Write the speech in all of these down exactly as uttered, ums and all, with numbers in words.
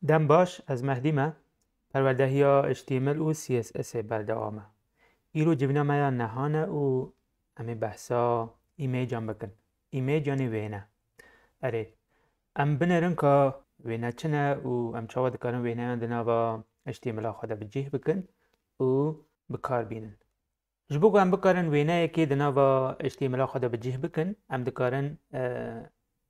Dem baş, ez Mehdî me. Perwerdehiya H T M L û C S S ê berdewam e. Îro civîna me ya nehan e û em ê behsa îmêcan bikin. Îmêc yanî wêne. Erê, em binêrin ka wêne çi ne û em çawa dikarin wêneyan di nava H T M L a xwe de bi cih bikin û bi kar bînin. Ji bo ku em bikarin wêneyekê di nava H T M L a xwe de bi cih bikin, em dikarin, e,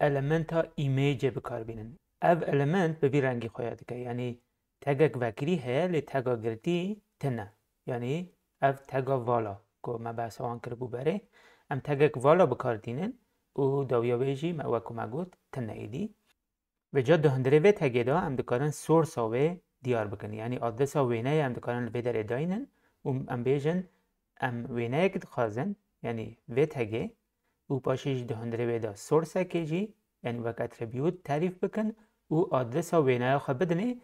elementa îmêcê bi kar bînin. Ev element bi vî rengî xuya dike. Yanî tegek vekirî heye, lê tega girtî tune. Yanî ev tega vala ku me behsa wan kiribû berê. Em tegek vala bi kar tînin û dawiya wê jî me, wek ku me got, tune êdî. Vêca di hundirê vê tegê de em dikarin source-a wê diyar bikin. Yanî adresa wêneyê em dikarin li vê derê daynin û em bêjin, em wêneyek dixwazin, yanî vê tegê û paşê jî di hundirê wê de source-ekê jî, yanî wek attribute terîf bikin û adresa wêneya xwe bidinê,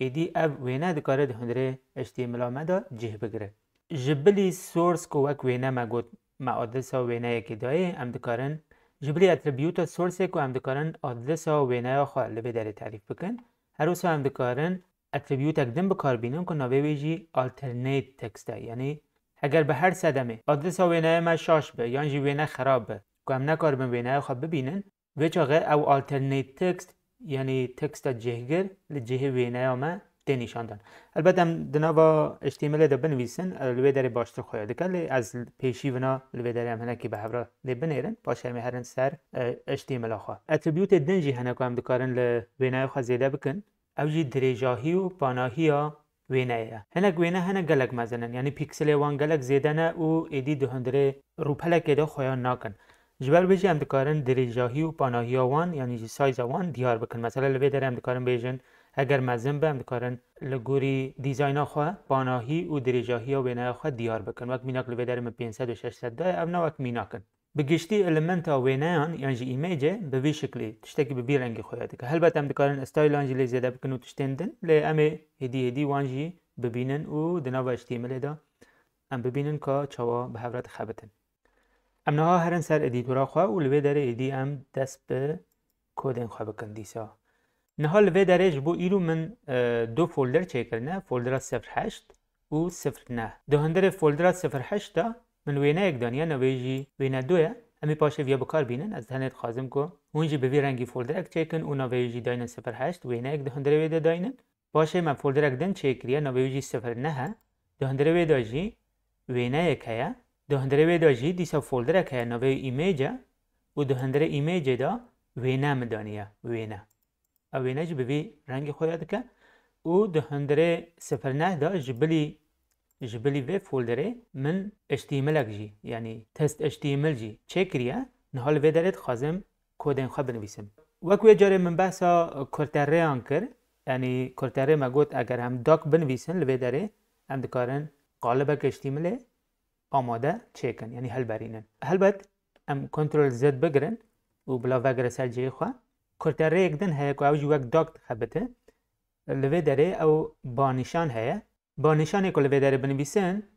êdî ev wêne dikare di hundirê H T M L a me de cih bigire. Ji bilî source ku wek wêne me got, me adresa wêneyekê dayê, em dikarin ji bilî attribute source-ê ku em dikarin adresa wêneya xwe li vê derê terîf bikin. Her wisa em dikarin attribute-ek din bi kar bînin ku navê wê jî alternate text e. Yanî heger bi her sedemê adresa wêneya me şaş be yan jî wêne xerab be ku em nekaribin wêneya xwe bibînin, vê çaxê ew alternate text, yanî texta cihgir li cihê wêneya me tê nîşandan. Helbet em di nava H T M L de binivîsin, li wê derê baştir xuya dike, lê ez pêşî vina li vê derê em hinekî bi hev re lê binêrin, paşê em ê herin ser, e, H T M L a xwe. Attributê din jî hene ku em dikarin li wêneya xwe zêde bikin. Ew jî dirêjahî û panahiya wêneyê ye. Hinek wêne hene gelek mezin in, yanî pîkselê wan gelek zêde ne û êdî di hundirê rûpelekê de xuya nakin. Ji ber vê jî em dikarin dirêjahî û panahiya wan, yanî jî size-a wan diyar bikin. Mesela li vê derê em dikarin bêjin, heger mezin be, em dikarin li gorî dîzayna xwe panahî û dirêjahiya wêneya xwe diyar bikin. Wek mînak li vê derê min pênc sed û şeş sed daye, ev ne wek mînak in. Bi giştî elementa wêneyan yan jî îmêcê bi vî şiklî tiştekî bi vî rengî xuya dike. Helbet em dikarin stylean jî lê zêde bikin û tiştên din, lê em ê hêdî hêdî wan jî bibînin û di nava H T M L de em bibînin ka çawa bi hev re dixebitin. Em niha herin ser edîtora xwe û li vê derê êdî em dest bi kodên xwe bikin dîsa. Niha li vê derê ji bo îro min, e, du folder çêkirine, foldera sifir heşt û sifir neh. Di hundirê foldera sifir heşt de min wêneyek daniye, navê jî wêne du ye. Em ê paşê viya bi kar bînin. Ez tenê dixwazim ku hûn jî bi vî rengî folderek çêkin û navê wî jî daynin sifir heşt, wêneyek di hundirê wê de daynin. Paşê me folderek din çêkiriye, navê wî jî sifir neh e. Di hundirê wê de jî wêneyek heye. Di hundirê wê de jî dîsa folderek heye, navê wî îmêc e û di hundirê îmêcê de wêne min daniye, wêne. Ew wêne jî bi vî rengî xuya dike û di hundirê sifir neh de ji bilî, ji bilî vê folderê min H T M L ek jî, yanî test H T M L jî çêkiriye. Niha li vê derê dixwazim kodên xwe binivîsim. Wek wê carê min behsa kurterreyan kir, yanî kurterrê me got, eger em doc binivîsin li vê derê, em dikarin qalibek H T M L ê amade çêkin, yanî hilberînin. Helbet em Ctrl Z bigirin û bila vegire ser cihê xwe. Kurterreyek din heye ku ew jî wek doc dixebite. Li vê derê ew banîşan heye. Banîşanê ku li vê derê binivîsin,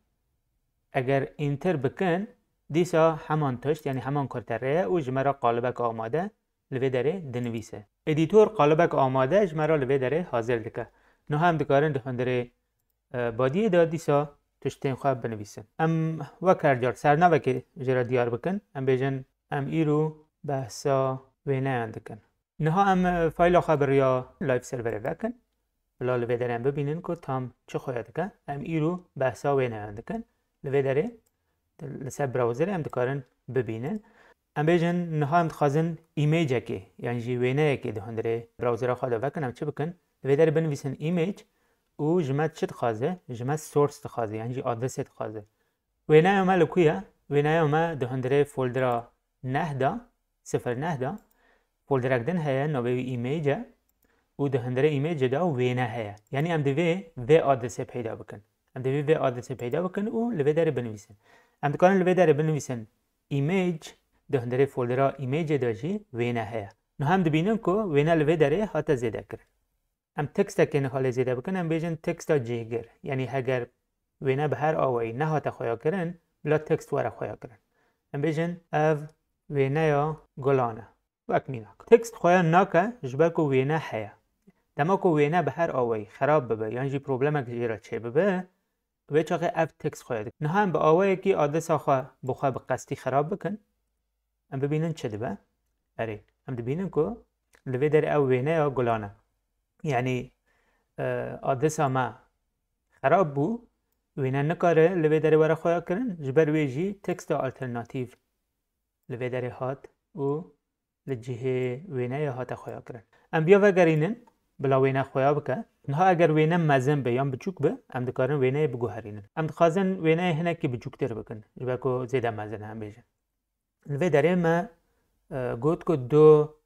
eger Enter bikin, dîsa heman tişt, yanî heman kurterre ye û ji me re qalibek amade li vê derê dinivîse. Edîtor qalibek amade ji me re li vê derê hazir dike. Niha em dikarin di hundirê, e, badiyê de dîsa tiştên xwe binivîsin. Em wek her car sernavekê jê re diyar bikin. Em bêjin, em îro behsa wêneyan dikin. Niha em, e, fayla xwe bi riya live serverê vekin. Bila li vê derê em bibînin ku tam çi xuya dike. Em îro behsa wêneyan dikin. Li vê derê li ser browserê em dikarin bibînin. Em bêjin niha em dixwazin îmêcekê, yan jî wêneyekê di hundirê browsera xwe de vekin, em çi bikin? Li vê derê binivîsin image û ji me çi dixwaze? Ji me source dixwaze, yan jî adresê dixwaze. Wêneya me li ku ye? Wêneya me di hundirê foldera neh de, sifir neh de, folderek din heye, navê wî image e û di hundirê image de wêne heye. Yanî em divê vê adresê peyda bikin. Em divê vê adresê peyda bikin û li vê derê binivîsin. Em dikarin li vê derê binivîsin image, di hundirê foldera image de jî wêne heye. Niha em dibînin ku wêne li vê derê hate zêdekirin. Em textekê niha lê zêde bikin, em bêjin texta cihgir. Yanî heger wêne bi her awayî nehate xuyakirin, bila text were xuyakirin. Em bêjin ev wêneya gulan e. Wek mînak. Text xuya nake, ji ber ku wêne heye. Dema ku wêne bi her awayî xerab bibe yan jî problemek jê re çêbibe, wê çaxê ev text xwe ya dikin. Niha em bi awayekî adresa xwe bi xwe bi qestî xerab bikin, em bibînin çi dibe. Erê, em dibînin ku li vê derê ew wêneya gulan e. Yanî, e, adresa me xerab bû, wêne nikare li vê derê were xweya kirin, ji ber wê jî teksta alternatîf li vê derê hat û li cihê wêneyê hate xweya kirin. Em biya vegerînin, bila wêne xweya bike. Niha eger wêne mezin be yan biçûk be, em dikarin wêneyê biguherînin. Em dixwazin wêneyê hinekî biçûktir bikin, ji ber ku zêde mezin e, em bêjin. Li vê derê me, e, got ku du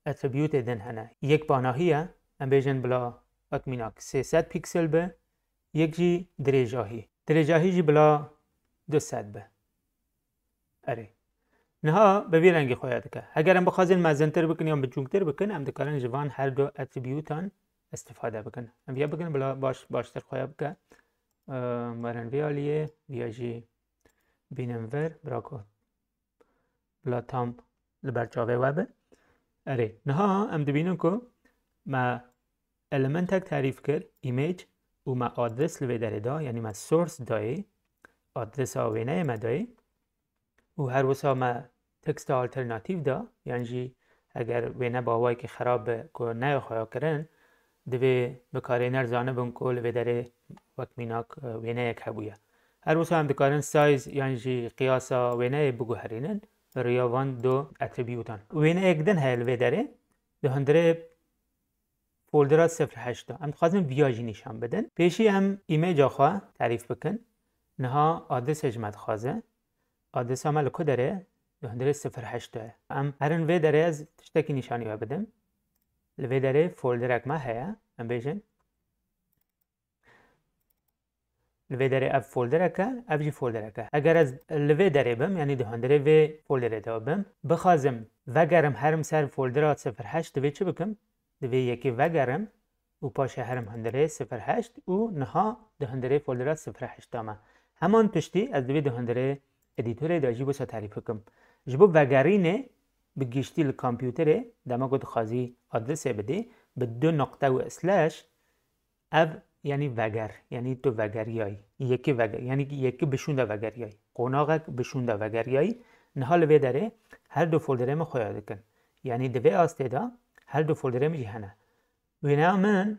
atribûtê din hene. Yek panahî ye, em bêjin bila wek mînak sê sed pîksel be, yek jî dirêjahî. Dirêjahî jî bila du sed be. Erê. Niha bi vî rengî xweya dike. Heger em bixwazin mezintir bikin yan biçûktir bikin, em dikarin ji van her du atribûtan istifade bikin. Em viya bikin bila baş, baştir xweya bike. Ehm, werin vê aliyê, viya jî bînin vir, bira ku bila tam li ber çavê we be. Erê, niha em dibînin ku me elementek tarîf kir, image, û me adres li vê derê da, yanî me source dayê, adresa wêneyê me dayê, û her wisa me teksta alternatîf da, yan jî heger wêne bi awayekî xerab be ku neyê xweya kirin, divê bikarêner zanibin ku li vê derê wek mînak, e, wêneyek hebûye. Her wisa em dikarin size yan jî qiyasa wêneyê biguherînin, riya van du atribûtan. Wêneyek din heye li vê derê, di hundirê foldera sifir heşt de. Em dixwazin viya jî nîşan bidin. Pêşî em îmeca xwe tarîf bikin. Niha adrese ji me dixwaze. Adresa me li ku derê? Di hundirê sifir heşt de. Em herin vê derê, ez tiştekî nîşanî we bidim. Li vê derê folderek me heye. Em bêjin. Li vê derê ev folderek e, ev jî folderek e. Eger ez li vê derê bim, yanî di hundirê vê folderê de bim, bixwazim vegerim herim ser foldera sifir heşt, divê çi bikim? Divê yekê vegerim û paşê herim hundirê sifir heşt û niha di hundirê foldera sifir heşt de me. Heman tiştî ez divê di hundirê edîtorê de jî wisa tarîf bikim. Ji bo vegerînê bi giştî li kompûterê, dema ku dixwazî adresê bidî, bi du noqte û slash, ev, yanî veger, yanî tu vegeriyayî, yekî veger, yanî yekî bi şûnde vegeriyayî, qonaxek bi şûnde vegeriyayî, niha li vê derê her du folderê min xweya dikin. Yanî di vê astê de her du folderê min jî hene. Wêneya min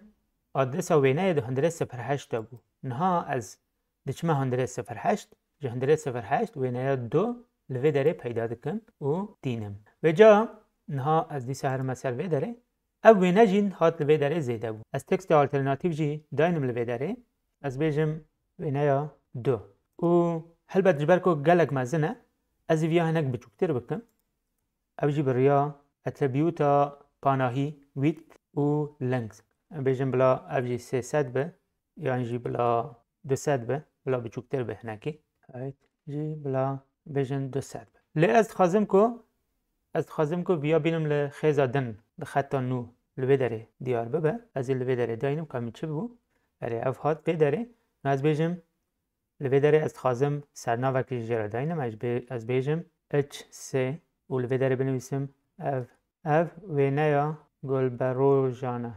adresa wêneyê di hundirê sifir heşt de bû. Niha ez diçime hundirê sifir heşt, ji hundirê sifir heşt wêneya du li vê derê peyda dikim û dînim. Vêca niha ez dîsa herime ser vê derê. Ev wêne jî hat li vê derê zêde bû. Ez tekstê alternatîf jî daynim li vê derê. Ez bêjim wêneya du. Û helbet ji ber ku gelek mezin e, ez ê viya hinek biçûktir bikim. Ev jî bi riya atribûta panahî, width û length. Em bêjin bila ev jî sê sed be, yan jî bila du sed be, bila biçûktir be hinekî. Height jî bila bêjin du sed be. Lê ez dixwazim ku, ez dixwazim ku viya bînim li xêza din, li xeta nû li vê derê diyar bibe. Ez ê li vê derê daynim ka min çi bû. Erê, ev hat vê derê. Ez bêjim, li vê derê ez dixwazim sernavekî jê re daynim. Ez bê-, ez bêjim H C û li vê derê binivîsim ev, ev wêneya Gulberojan e.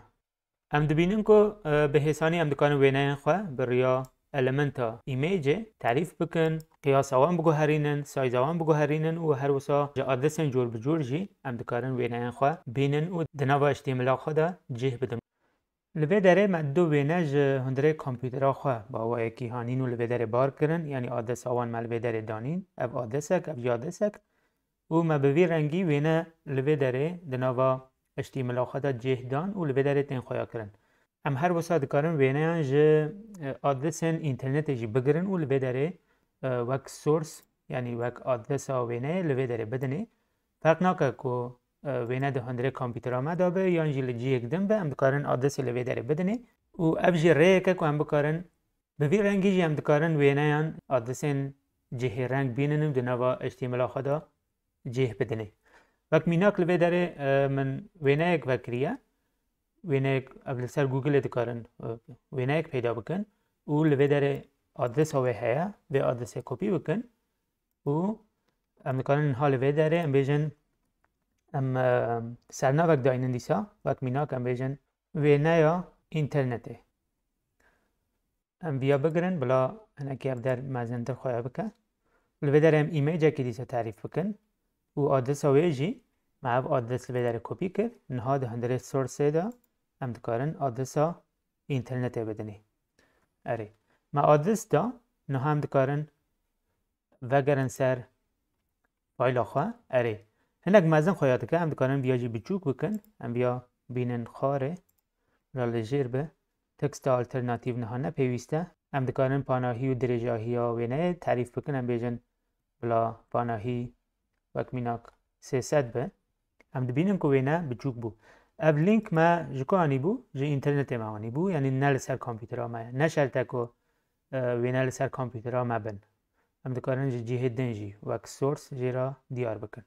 Em dibînin ku, e, bi hêsanî em dikarin wêneyên xwe bi riya elementa imêcê terîf bikin, qiyasa wan biguherînin, size wan biguherînin û her wisa ji adresên cor bi cor jî em dikarin wêneyên xwe bînin û di nava H T M L a xwe de cih bidin. Li vê derê me du wêne ji hundirê kompûtera xwe bi awayekî hanîn û li vê derê bar kirin, yanî adresa wan me li vê derê danîn, ev adresek, ev jî adresek. Û me bi vî rengî wêne li vê derê di nava H T M L a xwe de cih dan û li vê derê tên xweya kirin. Em her wisa dikarin wêneyan ji, e, adresên înternetê jî bigirin û li vê derê, e, wek source, yanî wek adresa wêneyê li vê derê bidinê. Ferq nake ku, e, wêne di hundirê kompûtera me de be yan jî li cihek din be, em dikarin adresê li vê derê bidinê û ev jî rêyek e ku em bikarin Bi vî rengî jî em dikarin wêneyan adresên cihê reng bînin û di nava H T M L a xwe de cih bidinê. Wek mînak li vê derê, e, min wêneyek vekiriye. Wêneyek, ev li ser Google-ê dikarin, e, wêneyek peyda bikin û li vê derê adresa wê heye, vê adresê kopî bikin û em dikarin niha li vê derê em bêjin, em, e, sernavek daynin dîsa, wek mînak em bêjin Wêneya înternetê. Em viya bigirin, bila hinekî ev der mezintir xwe bike. Li vê derê em îmecekî dîsa tarîf bikin û adresa wê jî, me ev adres li vê derê kopî kir. Niha di hundirê source-ê de em dikarin adresa înternetê bidinê. Erê, me adres da, niha em dikarin vegerin ser fayla xwe. Erê, hinek mezin xuya dike, em dikarin viya jî biçûk bikin. Em viya bînin xwarê, bila li jêr be. Teksta alternatîf niha ne pêwîst e. Em dikarin panahî û dirêjahiya wêneyê tarîf bikin. Em bêjin bila panahî wek mînak sê sed be. Em dibînin ku wêne biçûk bû. Ev link me ji ku anîbû? Ji înternetê me anîbû, yanî ne li ser kompûtera me ye. Ne şert e ku, e, wêne li ser kompûtera me bin. Em dikarin ji cihê din jî wek source jê re diyar bikin.